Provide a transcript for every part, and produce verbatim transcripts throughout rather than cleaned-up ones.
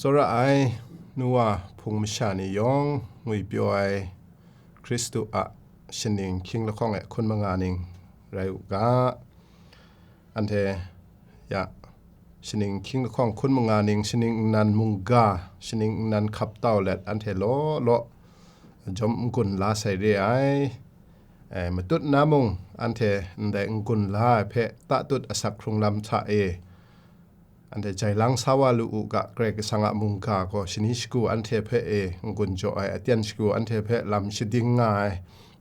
Tsawra ai nu wa hpung masha ni yawng ngwipyaw ai Hkristu a shaning hkying lahkawng e hkun manga ning rai u ga. Anhte ya shaning hkying lahkawng hkun manga ning shaning nnan mungga, shaning nnan hkap tau let anhte law law jawm n-gun la sai re ai. E, matut na mung anhte ndai n-gun la ai hpe tatut asak hkrung lam hta e, anhte jai lang sa wa lu u ga, Karai Kasang a mungga gaw shani shagu anhte hpe e n-gun jaw ai, aten shagu anhte hpe lam shading nga ai,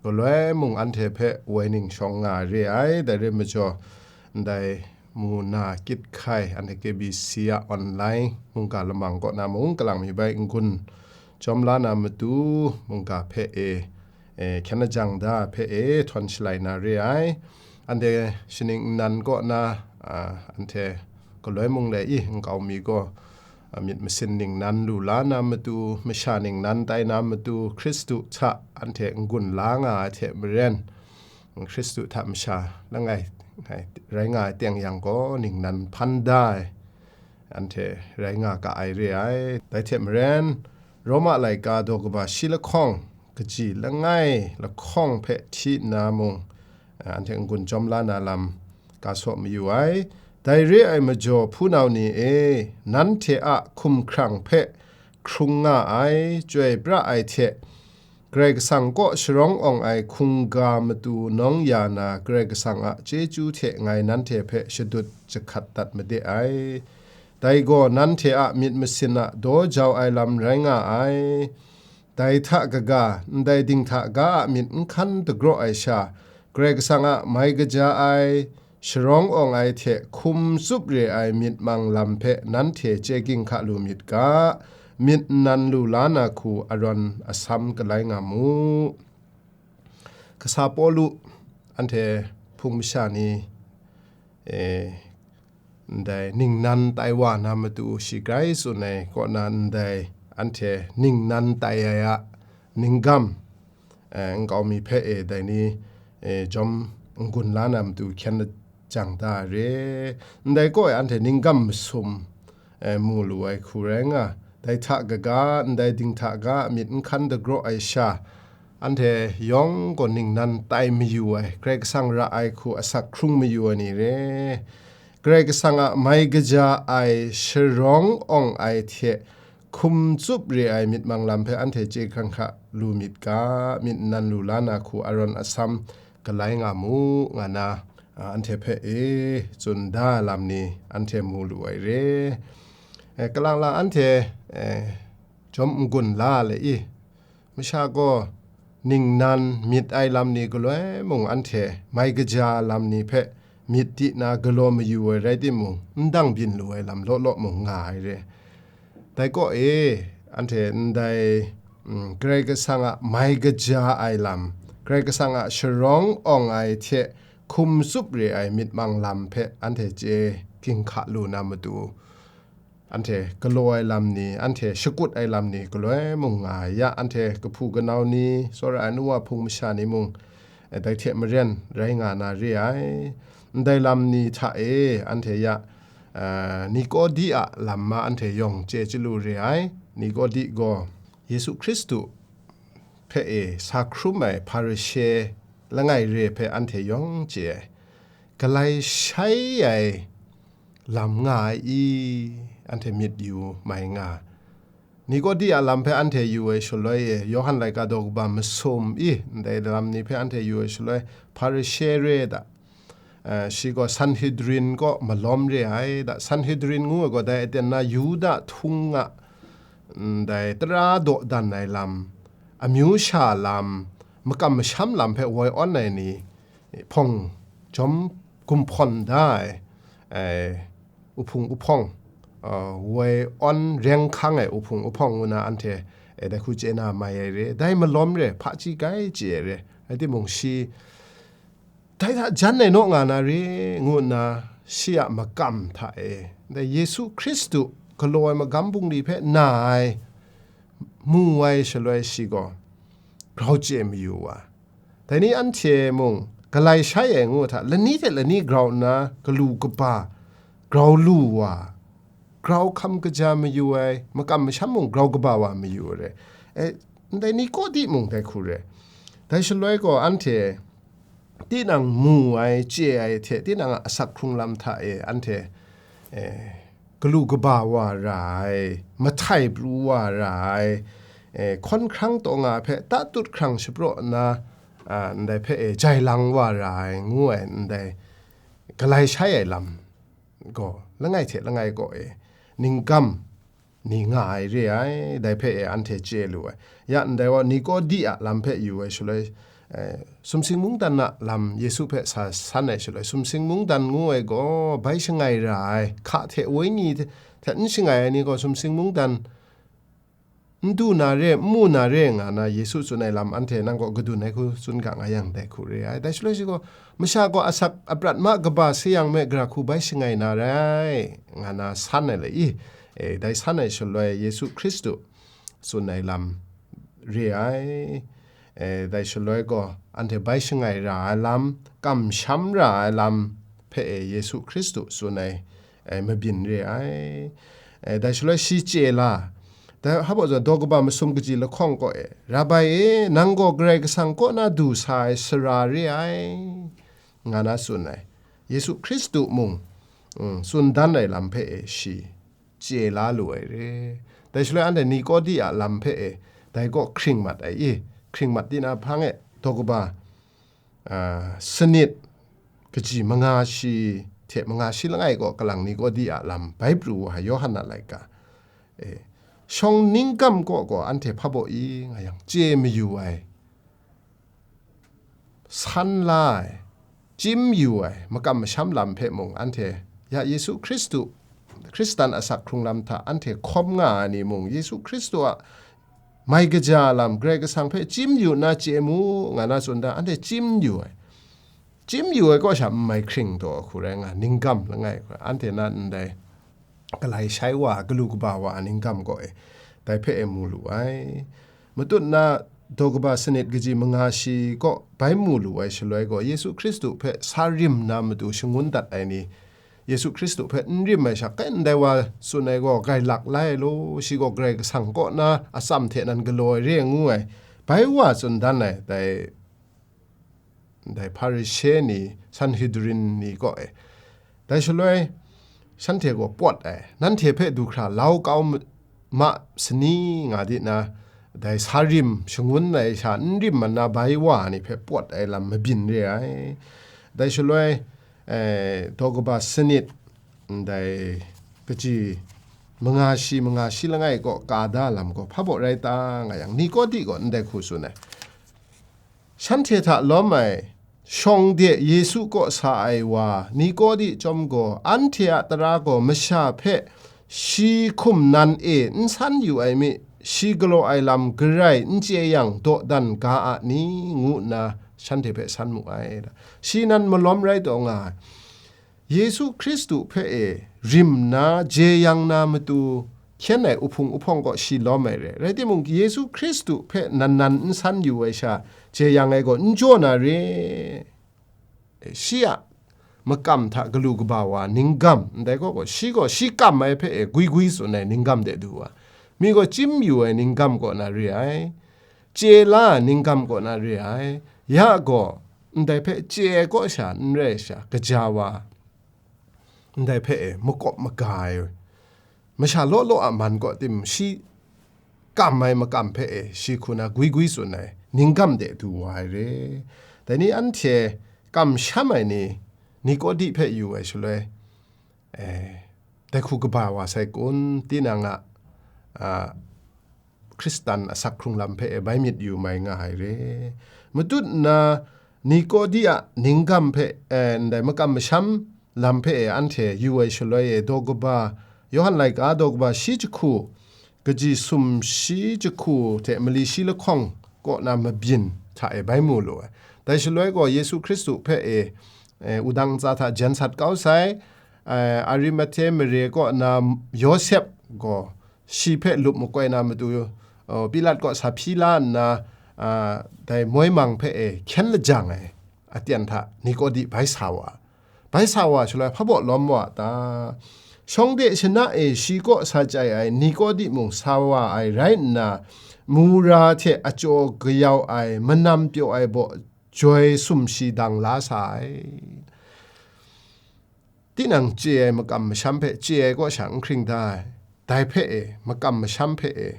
galoi mung anhte hpe woi ning shawng nga ai re ai. Dai rai majaw, ndai mu na kyit hkai, anhte K B C a online mungga lamang kaw na mung kalang mi bai n-gun jawm la na matu mungga hpe e, e, hkyen ajang da hpe e htawn shalai na re ai. Anhte shaning nnan kaw na, a, anhte galoi mung le i nkau mi gaw, a, myit masin ningnan lu la na matu, masha ningnan tai na matu, Hkristu hta anhte n-gun la nga ai hte maren, Hkristu hta masha langai, ngai, rai nga ai teng yang gaw ningnan hpan da ai, anhte rai nga ga ai re ai. Dai hte maren, Roma laika daw kaba shi lahkawng, kaji langai lahkawng hpe hti nna mung, anhte n-gun jawm la na lam ga saw mayu ai. Dai re ai majaw, hpunau ni e, nanhte a hkumhkrang hpe hkrung nga ai, chyoi pra ai hte, Karai Kasang kaw sharawng awng ai hkungga matu nawng ya na Karai Kasang a chyeju hte ngai nanhte hpe shadut jahkat dat made ai. Dai gaw nanhte a myit masin a daw jau ai lam rai nga ai. Dai hta kaga, ndai dinghta ga a myit n hkan dagraw ai sha, Karai Kasang a mai kaja ai, sharawng awng ai hte hkum tsup re ai myit mang lam hpe nanhte chye ginhka lu myit ga, myit nnan lu la na hku arawn asam galai nga mu. Kasa Pawlu anhte hpung masha ni, e, ndai ningnan tai wa na matu shi grai tsun ai kaw na, ndai anhte ningnan tai ai a ninggam, e, nkau mi hpe e dai ni, e, jawm n-gun la na matu hkyen jang da ai re. Ndai kaw e anhte ninggam masum, e, mu lu ai hku rai nga, dai hta kaga, ndai dinghta ga myit n hkan dagraw ai sha, anhte yawng gaw ningnan tai mayu ai, Karai Kasang ra ai hku asak hkrung mayu ai ni re. Karai Kasang a mai kaja ai sharawng awng ai hte hkum tsup re ai myit mang lam hpe anhte chye hkran hkra lu myit ga, myit nnan lu la na hku arawn asam galai nga mu, nga na, a, anhte hpe e tsun da ai lam ni anhte mu lu ai re. E, kalang lang anhte, e, jawm n-gun la le i, masha gaw ningnan myit ai lam ni galoi mung anhte mai kaja lam ni hpe myit di na galaw mayu ai rai timung, n dang byin lu ai lam law law mung nga ai re. Dai kaw e, anhte ndai, mm, Karai Kasang a mai kaja ai lam, Karai Kasang a sharawng awng ai hte hkum tsup re ai myit mang lam hpe anhte chye ginhka lu na matu, anhte galaw ai lam ni, anhte shakut ai lam ni galoi mung nga ai ya, anhte kahpu kanau ni, tsawra ai nu wa hpung masha ni mung, eh, dai hte maren rai nga na re ai. Ndai lam ni hta e anhte ya, eh, Nikodi a lam ma anhte yawng chye chyalu re ai. Nikodi gaw Yesu Hkristu hpe e sa hkrum ai Hparishe langai re hpe anhte yawng chye ai. Galai shai ai lam nga ai i, anhte myit yu mai nga. Nikodi a lam hpe anhte yu ai shaloi e, Yawhan laika daw kaba masum i, ndai lam ni hpe anhte yu ai shaloi, Hparishe re da, eh, shi gaw Sanhedrin kaw malawm re ai da, Sanhedrin ngu ai gaw dai aten na Yuda htung a, ndai tara dawdan ai lam, amyu sha lam, makam masham lam hpe woi awn ai ni, hpawng jawm gumhpawn da ai, eh, uhpung uhpawng, uh, woi awn reng hkang ai uhpung uhpawng ngu na anhte, eh, dai hku chye na mai ai re, dai malawm re, hpaji grai chye ai re, rai timung shi, dai hta jan ai naw nga na re, ngu nna shi a makam hta e, dai Yesu Hkristu galaw ai magam bungli hpe na ai, mu ai shaloi shi gaw, grau chye mayu wa. Dai ni anhte mung, galai shai ai ngu hta, lani hte lani grau nna, galu kaba, grau lu wa, grau hkam kaja mayu ai, makam masham mung grau kaba wa mayu ai re. E, ndai Nikodi mung dai hku re. Dai shaloi gaw anhte tinang mu ai, chye ai hte tinang a asak hkrung lam hta e anhte, e, galu kaba wa ra ai, mahtai pru wa ra ai, e, hkawn hkrang taw nga hpe tatut hkrang shapraw nna, a, ndai hpe e jai lang wa ra ai, ngu ai ndai galai shai ai lam gaw, langai hte langai kaw e, ninggam ni nga ai re ai, dai hpe e anhte chye lu ai. Ya ndai wa Nikodi a lam hpe yu ai shaloi, eh, sumsing mungdan a lam Yesu hpe sa san ai shaloi, sumsing mungdan ngu ai gaw bai shangai ra ai, hka hte wenyi hte, hte n shangai ai ni gaw sumsing mungdan n du na re, n mu na re nga na Yesu tsun ai lam anhte nang kaw kadun ai hku tsun ga nga yang dai hku re ai. Dai shaloi shi gaw, masha gaw asak aprat ma kaba sayang me gara hku bai shangai na rai, nga na san ai le i, e, dai san ai shaloi Yesu Hkristu tsun ai lam re ai. E, dai shaloi gaw, anhte bai shangai ra ai lam, kamsham ra ai lam hpe e Yesu Hkristu tsun ai, e, mabyin re ai. E, dai shaloi shi chye la, dai hpa zawn daw kaba masum kaji lahkawng kaw e, Rabai e, nang gaw Karai Kasang kaw na du sa ai sara re ai, nga na tsun ai. Yesu Hkristu mung, mm, tsun dan ai lam hpe e shi chye la lu ai re. Dai shaloi anhte Nikodi a lam hpe e, dai kaw hkring mat ai i, hkring mat tinang hpang e, daw kaba, a, sanit kaji manga shi hte manga shi langai kaw kalang Nikodi a lam bai pru wa ai Yawhan a laika, e, shawng ninggam kaw gaw anhte hpa baw i nga yang chye mayu ai, san la ai, chyim yu ai, makam masham lam hpe mung anhte ya Yesu Hkristu, Hkristan asak hkrung lam hta anhte hkawm nga ai ni mung, Yesu Hkristu a mai kaja lam Karai Kasang hpe chyim yu nna chye mu, nga na tsun da, anhte chyim yu ai. Chyim yu ai kaw sha n mai hkring taw hku rai nga, ninggam langai hku, anhte na ndai galai shai wa, galu kaba wa a ninggam kaw e, dai hpe e mu lu ai. Matut na daw kaba sanit kaji manga shi kaw bai mu lu ai shaloi gaw, Yesu Hkristu hpe sa rim na matu shangun dat ai ni, Yesu Hkristu hpe n rim ai sha, kai ndai wa tsun ai gaw grai lak lai ai law, shi gaw Karai Kasang kaw na atsam hte nan galaw ai re ngu ai, bai wa tsun dan ai, dai, dai Hparishe ni, Sanhedrin ni kaw e. Dai shaloi, shanhte gaw pawt ai, nanhte hpe du hkra lau kau ma, ma sani nga di na, dai sa rim shangun ai sha n rim mana bai wa ni hpe pawt ai lam mabyin re ai. Dai shaloi, eh, daw kaba sanit, ndai kaji manga shi, manga shi langai kaw ka da lam gaw hpa baw rai ta nga yang, Nikodi gaw ndai hku tsun ai. Shanhte hta lawm ai, shawng de Yesu kaw sa ai wa Nikodi chyawm gaw, anhte a tara gaw masha hpe shi hkum nan e n san yu ai mi, shi galaw ai lam garai n chye yang dawdan ga a ni, ngu nna shanhte hpe san mu ai. Shi nan malawm rai taw nga ai. Yesu Hkristu hpe e rim na, jeyang na matu hkyen ai uhpung uhpawng kaw shi lawm ai re. Rai timung, Yesu Hkristu hpe nan nan n san yu ai sha, jeyang ai gaw n jaw na re. Shi a makam hta galu kaba wa ninggam, ndai kaw gaw, shi gaw shi kam ai hpe e gwi gwi tsun ai ninggam de du wa, mi gaw chyim yu ai ninggam kaw na re ai, chye la ai ninggam kaw na re ai, ya gaw, ndai hpe chye ai kaw sha n rai sha, kaja wa, ndai hpe e makawp maga ai, masha law law a man kaw tim shi kam ai makam hpe e shi hku na gwi gwi tsun ai, ninggam de du wa ai re. Dai ni anhte kamsham ai ni, Nikodi hpe yu ai shaloi, eh, dai hku kaba wa sai kun, tinang a, a, Hkristan asak hkrung lam hpe e bai myit yu mai nga ai re. Matut nna, Nikodi a ninggam hpe, eh, ndai makam masham lam hpe e anhte yu ai shaloi e, daw kaba, Yawhan laika daw kaba shi jahku, kaji sum shi jahku hte mali shi lahkawng kaw na mabyin hta e bai mu lu ai. Dai shaloi gaw Yesu Hkristu hpe e, eh, wudang ntsa hta jen sat kau sai, eh, Arimathe mare kaw na Yawsep gaw shi hpe lup makoi na matu, uh, Pilat kaw sa hpyi la nna, uh, dai moi mang hpe e hkyen lajang ai aten hta Nikodi bai sa wa. Bai sa wa shaloi hpa baw lawm wa ta? Shawng de shana e shi kaw sa chyai ai Nikodimu sa wa ai rai nna, mura hte ajaw kayau ai, manam pyaw ai baw joi sumshi dang la sa ai. Tinang chye ai makam masham hpe chye ai kaw sha n hkring da ai, dai hpe e, makam masham hpe e,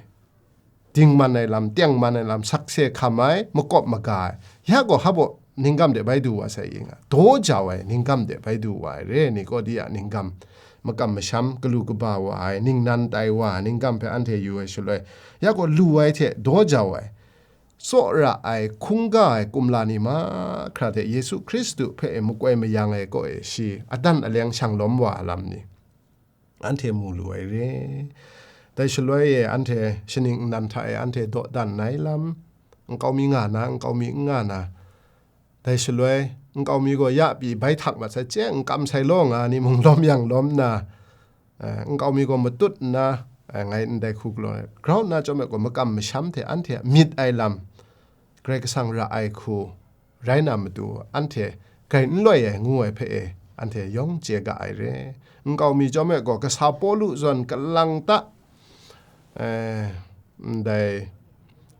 dingman ai lam, tengman ai lam, sakse hkam ai, makawp maga ai, ya gaw hpa baw ninggam de bai du wa sai i nga, daw jau ai ninggam de bai du wa ai re, Nikodi a ninggam, makam masham, galu kaba wa ai, ningnan tai wa ai ninggam hpe anhte yu ai shaloi, ya gaw lu ai hte daw jau ai, tsawra ai, hkungga ai kumla ni mahkra hte Yesu Hkristu hpe e makoi mayang ai kaw e shi adan aleng shang lawm wa ai lam ni, anhte mu lu ai re. Dai shaloi e anhte shaning nnan hta e anhte dawdan ai lam, nkau mi nga na, nkau mi n nga na, dai shaloi nkau mi gaw ya pyi bai htak mat sai, chye n kam sai law nga ni mung lawm yang lawm na, eh, nkau mi gaw matut nna, eh, ngai ndai hku galaw ai. Grau nna chyawm ai gaw, makam masham hte anhte a myit ai lam, Karai Kasang ra ai hku rai na matu, anhte grai n loi ai ngu ai hpe e, anhte yawng chye ga ai re. Nkau mi chyawm e gaw, kasa Pawlu zawn kalang ta, eh, ndai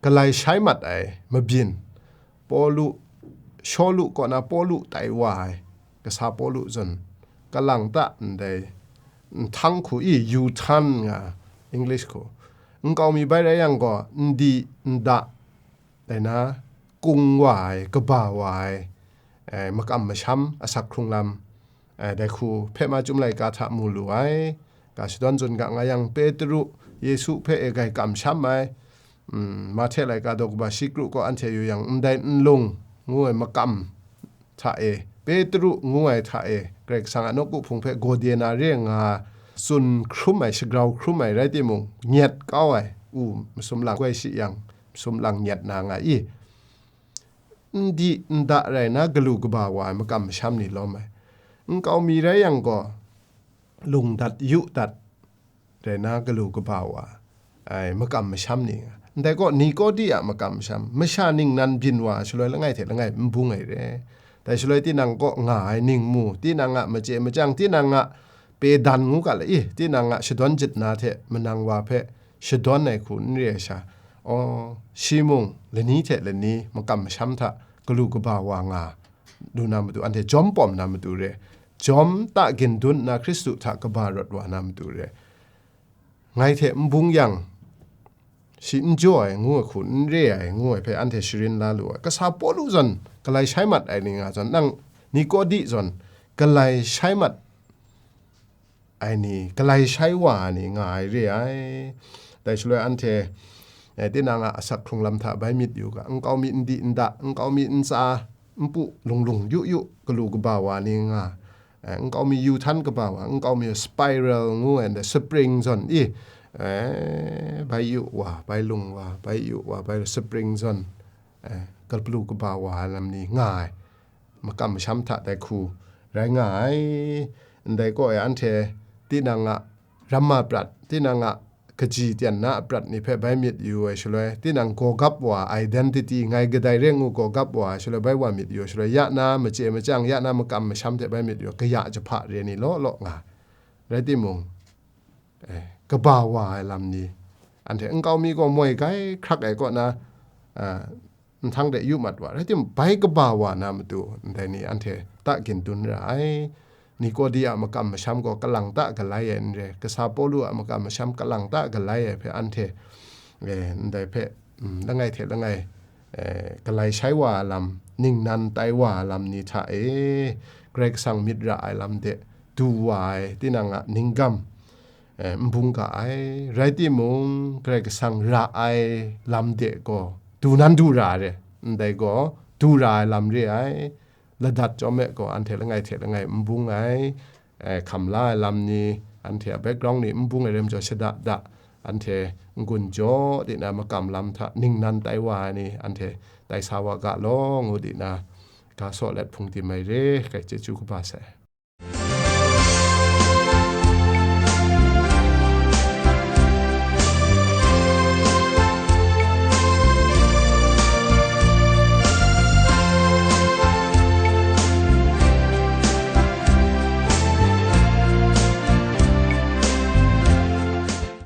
galai shai mat ai mabyin, Pawlu, Shawlu kaw na Pawlu tai wa ai, kasa Pawlu zawn kalang ta ndai nhtang hku i, yu htan nga, English hku, nkau mi bai rai yang gaw, n di n da, dai na, kung wa ai, kaba wa ai, eh, makam masham, asak hkrung lam, eh, dai hku hpe ma chyum laika hta mu lu ai. Ga shadawn zun ga nga yang, Petru, Yesu hpe e grai kamsham ai, mm, Mahte laika daw kaba shi kru kaw anhte yu yang, ndai nlung ngu ai makam hta e, Petru ngu ai hta e, Karai Kasang a nawku hpung hpe gawde na re nga tsun hkrum ai, shagrau hkrum ai rai timung, nyet kau ai, u masum lang koi shi yang, masum lang nyet na nga i? N di n da rai na galu kaba wa ai makam masham ni lawm ai. Nkau mi rai yang gaw, lung dat yu dat rai na galu kaba wa ai makam masham ni nga. Ndai gaw, Nikodi a makam masham, masha ningnan byin wa shaloi langai hte langai n bung ai re. Dai shaloi tinang kaw nga ai ningmu, tinang a machye machyang, tinang a pedan ngu ga la i, tinang a shadawn jit na hte manang wa hpe shadawn ai hku n re ai sha, aw, shi mung lani hte lani makam masham hta galu kaba wa nga lu na matu, anhte jawm pawm na matu re, jawm ta gindun nna Hkristu hta kaba rawt wa na matu re, ngai hte n bung yang, shi n jaw ai ngu ai hku, n re ai ngu ai hpe anhte sharin la lu ai. Kasa Pawlu zawn galai shai mat ai ni nga zawn, nang Nikodi zawn galai shai mat ai ni, galai shai wa ai ni nga ai re ai. Dai shaloi anhte, eh, tinang a asak hkrung lam hta bai myit yu ga, nkau mi n di n da, nkau mi ntsa npu lung lung yu yu galu kaba wa ni nga, eh, nkau mi yu htan kaba wa, nkau mi spiral ngu ai, spring zawn i, eh, bai yu wa, bai lung wa, bai yu wa, bai spring zawn, eh, galu kaba wa ai lam ni nga ai. Makam masham hta dai hku rai nga ai. Ndai kaw e anhte tinang a ramma prat, tinang a kaji tyan na a prat ni hpe bai myit yu ai shaloi, tinang gawgap wa, identity, ngai kadai re ngu gawgap wa ai shaloi, bai wa myit yu ai shaloi, ya na machye machyang, ya na makam masham hte bai myit yu, kaya jahpa re ni law law nga. Rai timung, eh, kaba wa ai lam ni, anhte nkau mi gaw moi gai hkrak ai kaw na, ah, nhtang de yu mat wa, rai timung, bai kaba wa na matu, ndai ni anhte ta gindun ra ai. Nikodi a makam masham gaw kalang ta galai ai n re, kasa Pawlu a makam masham kalang ta galai ai hpe anhte, eh, ndai hpe, mm, langai hte langai, eh, galai shai wa ai lam, ningnan tai wa ai lam ni hta e, Karai Kasang myit ra ai lam de du wa ai, tinang a ninggam, eh, n bung ga ai. Rai timung, Karai Kasang ra ai lam de gaw du nan du ra re, ndai gaw du ra ai lam re ai. Ladat chyawm e gaw, anhte langai hte langai n bung ai, eh, hkam la ai lam ni, anhte a background ni n bung ai rem jaw, shada da, anhte n-gun jaw di na makam lam hta ningnan tai wa ai ni, anhte tai sa wa ga law, ngu di na, ga saw let hpung tim ai re, kai chyeju kaba sai.